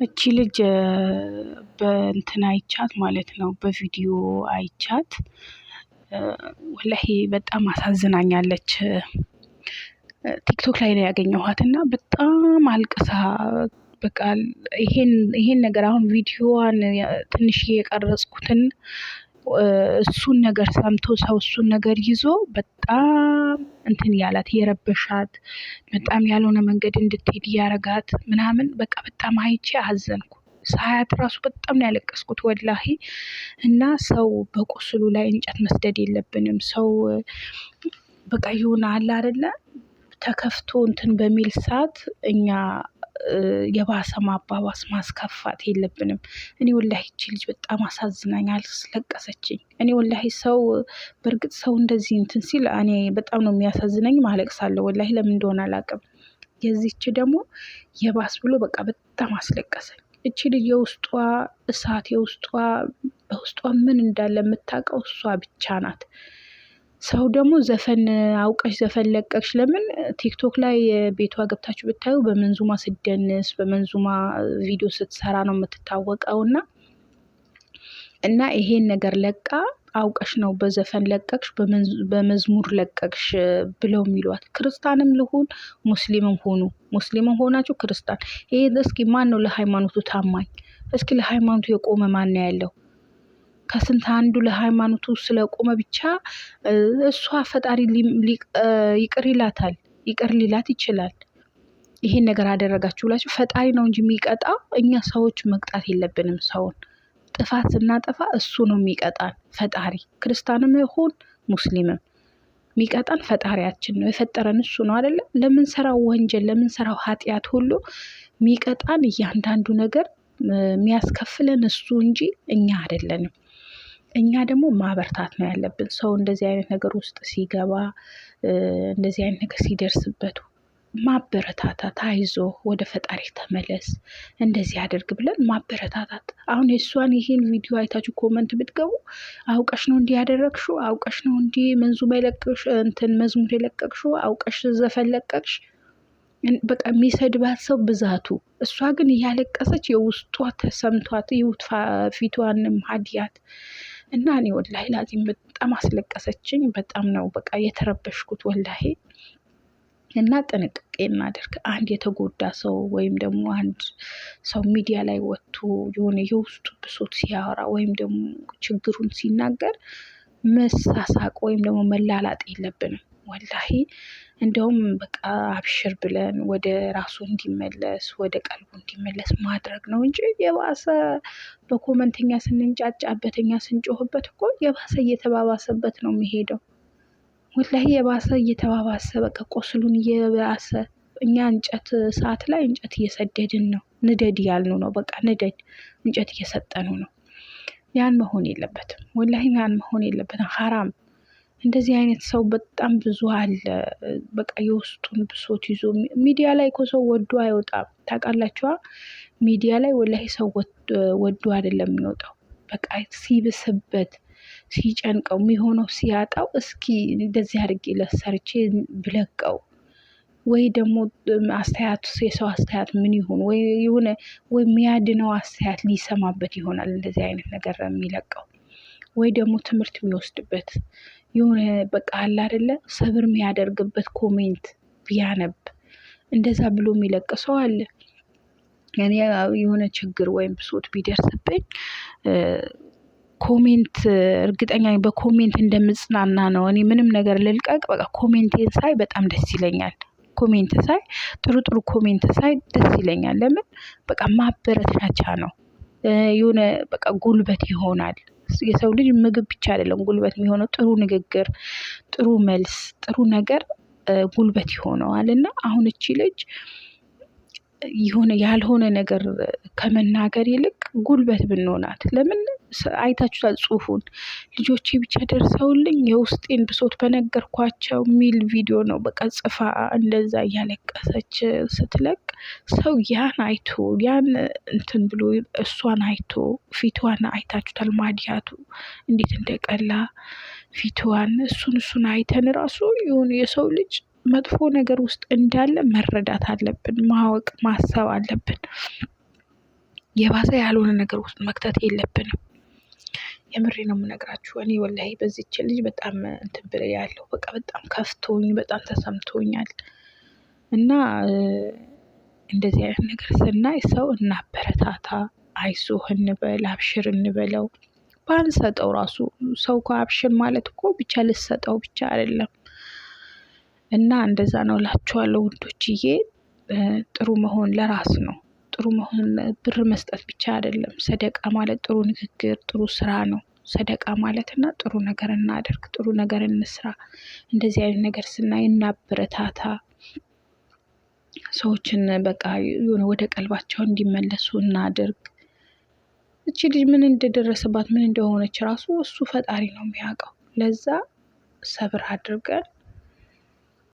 እቺ ልጅ በእንትን አይቻት ማለት ነው፣ በቪዲዮ አይቻት ወላሂ በጣም አሳዝናኛለች። ቲክቶክ ላይ ነው ያገኘኋት እና በጣም አልቅሳ በቃ ይሄን ነገር አሁን ቪዲዮዋን ትንሽ የቀረጽኩትን እሱን ነገር ሰምቶ ሰው እሱን ነገር ይዞ በጣም እንትን ያላት የረበሻት፣ በጣም ያልሆነ መንገድ እንድትሄድ እያረጋት ምናምን በቃ በጣም አይቼ አዘንኩ። ሳያት ራሱ በጣም ነው ያለቀስኩት ወላሂ። እና ሰው በቁስሉ ላይ እንጨት መስደድ የለብንም። ሰው በቃ የሆነ አለ አይደለ ተከፍቶ እንትን በሚል ሰዓት እኛ የባሰ ማባባስ ማስከፋት የለብንም። እኔ ወላሂ ይቺ ልጅ በጣም አሳዝናኝ አስለቀሰችኝ። እኔ ወላሂ ሰው በእርግጥ ሰው እንደዚህ እንትን ሲል እኔ በጣም ነው የሚያሳዝነኝ፣ ማለቅሳለሁ ወላሂ ለምን እንደሆነ አላውቅም። የዚች ደግሞ የባስ ብሎ በቃ በጣም አስለቀሰኝ። እቺ ልጅ የውስጧ እሳት የውስጧ በውስጧ ምን እንዳለ የምታውቀው እሷ ብቻ ናት። ሰው ደግሞ ዘፈን አውቀሽ ዘፈን ለቀቅሽ፣ ለምን ቲክቶክ ላይ ቤቷ ገብታችሁ ብታዩ በመንዙማ ስትደንስ በመንዙማ ቪዲዮ ስትሰራ ነው የምትታወቀው። እና ይሄን ነገር ለቃ አውቀሽ ነው በዘፈን ለቀቅሽ በመዝሙር ለቀቅሽ ብለው የሚሏት ክርስቲያንም ልሁን ሙስሊምም ሆኑ ሙስሊምም ሆናችሁ ክርስቲያን፣ ይሄ እስኪ ማን ነው ለሃይማኖቱ ታማኝ? እስኪ ለሃይማኖቱ የቆመ ማን ነው ያለው? ከስንት አንዱ ለሃይማኖቱ ስለቆመ ብቻ እሷ ፈጣሪ ይቅር ይላታል፣ ይቅር ሊላት ይችላል። ይሄን ነገር አደረጋችሁ ብላችሁ ፈጣሪ ነው እንጂ የሚቀጣው እኛ ሰዎች መቅጣት የለብንም። ሰውን ጥፋት ስናጠፋ እሱ ነው የሚቀጣን ፈጣሪ። ክርስቲያንም ይሁን ሙስሊምም የሚቀጣን ፈጣሪያችን ነው፣ የፈጠረን እሱ ነው አይደለ? ለምንሰራው ወንጀል ለምንሰራው ኃጢአት ሁሉ የሚቀጣን እያንዳንዱ ነገር የሚያስከፍለን እሱ እንጂ እኛ አይደለንም። እኛ ደግሞ ማበርታት ነው ያለብን። ሰው እንደዚህ አይነት ነገር ውስጥ ሲገባ እንደዚህ አይነት ነገር ሲደርስበት ማበረታታት፣ አይዞ ወደ ፈጣሪ ተመለስ፣ እንደዚህ አድርግ ብለን ማበረታታት። አሁን የእሷን ይህን ቪዲዮ አይታችሁ comment ብትገቡ አውቀሽ ነው እንዲህ ያደረግሽው፣ አውቀሽ ነው እንዲህ መንዙማ የለቀቅሽ እንትን መዝሙር የለቀቅሽው፣ አውቀሽ ዘፈን ለቀቅሽ፣ በቃ የሚሰድባት ሰው ብዛቱ። እሷ ግን እያለቀሰች የውስጧ ተሰምቷት ይሁት ፊቷንም ሀዲያት እና እኔ ወላሂ ላዚም በጣም አስለቀሰችኝ። በጣም ነው በቃ የተረበሽኩት ወላሂ። እና ጥንቃቄ እናደርግ። አንድ የተጎዳ ሰው ወይም ደግሞ አንድ ሰው ሚዲያ ላይ ወጥቶ የሆነ የውስጡ ብሶት ሲያወራ ወይም ደግሞ ችግሩን ሲናገር መሳሳቅ ወይም ደግሞ መላላጥ የለብንም። ወላሂ እንደውም በቃ አብሽር ብለን ወደ ራሱ እንዲመለስ ወደ ቀልቡ እንዲመለስ ማድረግ ነው እንጂ የባሰ በ comment እኛ ስንንጫጫበት እኛ ስንጮህበት እኮ የባሰ እየተባባሰበት ነው የሚሄደው። ወላሂ የባሰ እየተባባሰ በቃ ቆስሉን እየባሰ እኛ እንጨት እሳት ላይ እንጨት እየሰደድን ነው። ንደድ እያልነው ነው። በቃ ንደድ እንጨት እየሰጠነው ነው። ያን መሆን የለበትም። ወላሂ ያን መሆን የለበትም። ሀራም እንደዚህ አይነት ሰው በጣም ብዙ አለ። በቃ የውስጡን ብሶት ይዞ ሚዲያ ላይ እኮ ሰው ወዶ አይወጣም። ታውቃላችኋ? ሚዲያ ላይ ወላሂ ሰው ወዶ አይደለም የሚወጣው። በቃ ሲብስበት ሲጨንቀው የሚሆነው ሲያጣው እስኪ እንደዚህ አድርጌ ለሰርቼ ብለቀው ወይ ደግሞ አስተያየት የሰው አስተያየት ምን ይሁን ወይ የሆነ ወይ የሚያድነው አስተያየት ሊሰማበት ይሆናል እንደዚህ አይነት ነገር የሚለቀው ወይ ደግሞ ትምህርት የሚወስድበት የሆነ በቃ አለ አይደለ ሰብር የሚያደርግበት comment ቢያነብ እንደዛ ብሎ የሚለቅ ሰው አለ። እኔ የሆነ ችግር ወይም ብሶት ቢደርስብኝ comment እርግጠኛ በ comment እንደምጽናና ነው። እኔ ምንም ነገር ልልቀቅ በቃ comment ኤን ሳይ በጣም ደስ ይለኛል። comment ሳይ ጥሩ ጥሩ comment ሳይ ደስ ይለኛል። ለምን በቃ ማበረታቻ ነው። የሆነ በቃ ጉልበት ይሆናል። የሰው ልጅ ምግብ ብቻ አይደለም ጉልበት የሚሆነው ጥሩ ንግግር፣ ጥሩ መልስ፣ ጥሩ ነገር ጉልበት ይሆነዋል። እና አሁን እቺ ልጅ የሆነ ያልሆነ ነገር ከመናገር ይልቅ ጉልበት ብንሆናት ለምን አይታችሁታል ጽሁፉን ልጆቼ ብቻ ደርሰውልኝ የውስጤን ብሶት በነገርኳቸው የሚል ቪዲዮ ነው። በቃ ጽፋ እንደዛ እያለቀሰች ስትለቅ ሰው ያን አይቶ ያን እንትን ብሎ እሷን አይቶ ፊትዋን አይታችሁታል፣ ማዲያቱ እንዴት እንደቀላ ፊትዋን፣ እሱን አይተን ራሱ የሆነ የሰው ልጅ መጥፎ ነገር ውስጥ እንዳለ መረዳት አለብን፣ ማወቅ ማሰብ አለብን። የባሰ ያልሆነ ነገር ውስጥ መክተት የለብንም። የምሬ ነው የምነግራችሁ። እኔ ወላሂ በዚች ልጅ በጣም እንትን ብለ ያለው በቃ በጣም ከፍቶኝ በጣም ተሰምቶኛል። እና እንደዚህ አይነት ነገር ስናይ ሰው እናበረታታ፣ አይዞህ እንበል፣ አብሽር እንበለው። ባንሰጠው ራሱ ሰው እኮ አብሽር ማለት እኮ ብቻ ልሰጠው ብቻ አይደለም። እና እንደዛ ነው እላችኋለሁ ውዶችዬ። ጥሩ መሆን ለራስ ነው። ጥሩ መሆን ብር መስጠት ብቻ አይደለም። ሰደቃ ማለት ጥሩ ንግግር፣ ጥሩ ስራ ነው ሰደቃ ማለት። እና ጥሩ ነገር እናደርግ፣ ጥሩ ነገር እንስራ። እንደዚህ አይነት ነገር ስናይ እናበረታታ። ሰዎችን በቃ የሆነ ወደ ቀልባቸው እንዲመለሱ እናድርግ። እቺ ልጅ ምን እንደደረሰባት ምን እንደሆነች ራሱ እሱ ፈጣሪ ነው የሚያውቀው። ለዛ ሰብር አድርገን